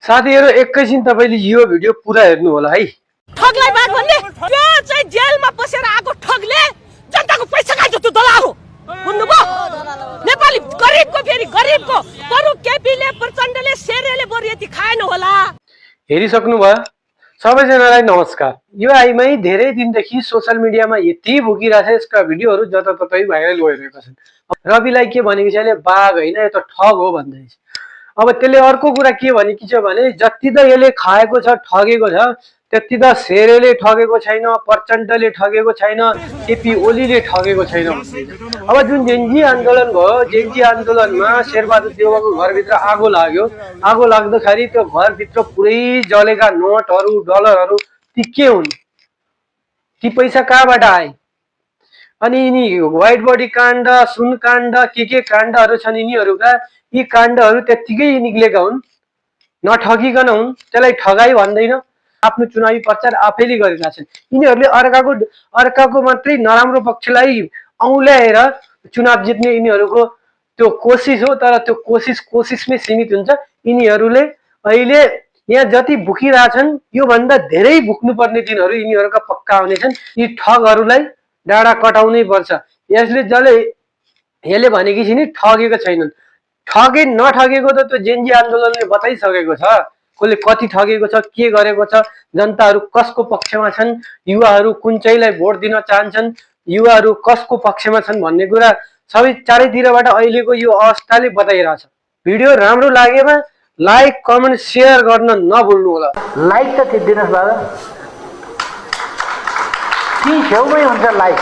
साथीहरु एकैछिन तपाईले यो भिडियो पुरा हेर्नु होला है। ठगलाई बात भन्ने त्यो चाहिँ जेलमा बसेर आको ठगले जनताको पैसा खान्छ त्यो दलाल हो। बुझ्नुभयो? नेपाली गरिबको फेरि गरिबको बरु केपीले प्रचण्डले सेरेले बरु यति खाएन होला। हेरिसक्नु भयो सबैजनालाई नमस्कार। यो आइमै धेरै दिनदेखि सोशल मिडियामा यति भुकिरहेछ यसका भिडियोहरु जताततै भाइरल भइरहेका छन्। रविलाई के भनेको छ अहिले बाघ हैन यो त ठग हो भन्दै छ। अब त्यसले अर्को कुरा के भनेकी छ भने जति त यसले खाएको छ ठगेको छ त्यति त सेरेले ठगेको छैन, प्रचण्डले ठगेको छैन, केपी ओलीले ठगेको छैन। अब जुन जेन्जी आन्दोलन भयो जेन्जी आन्दोलनमा शेरबहादुर देउवाको घरभित्र आगो लाग्यो। आगो लाग्दाखेरि त्यो घरभित्र पुरै जलेका नोटहरू डलरहरू ती के हुन्? ती पैसा कहाँबाट आए? अनि यिनी व्हाइट बडी काण्ड सुन काण्ड के काण्डहरू छन् यिनीहरूका यी काण्डहरू त्यतिकै निक्लेका हुन्, नठगिकन हुन्। त्यसलाई ठगाई भन्दैन, आफ्नो चुनावी प्रचार आफैले गरेका छन्। यिनीहरूले अर्काको मात्रै नराम्रो पक्षलाई औल्याएर चुनाव जित्ने यिनीहरूको त्यो कोसिस हो। तर त्यो कोसिसमै सीमित हुन्छ। यिनीहरूले अहिले यहाँ जति भुकिरहेछन् यो भन्दा धेरै भुक्नुपर्ने दिनहरू यिनीहरूका पक्का आउनेछन्। यी ठगहरूलाई डाँडा कटाउनै पर्छ। यसले भनेकी छिन् ठगेको छैनन्। नठगेको त त्यो जेन्जी आन्दोलनले बताइसकेको छ। कसले कति ठगेको छ, के गरेको छ, जनताहरू कसको पक्षमा छन्, युवाहरू कुन चाहिँलाई भोट दिन चाहन्छन्, युवाहरू कसको पक्षमा छन् भन्ने कुरा सबै चारैतिरबाट अहिलेको यो अवस्थाले बताइरहेछ। भिडियो राम्रो लागेमा लाइक कमेन्ट शेयर गर्न नभुल्नु होला। लाइक त थिच्दिनुहोस् दादा, कि छेउमै हुन्छ लाइक।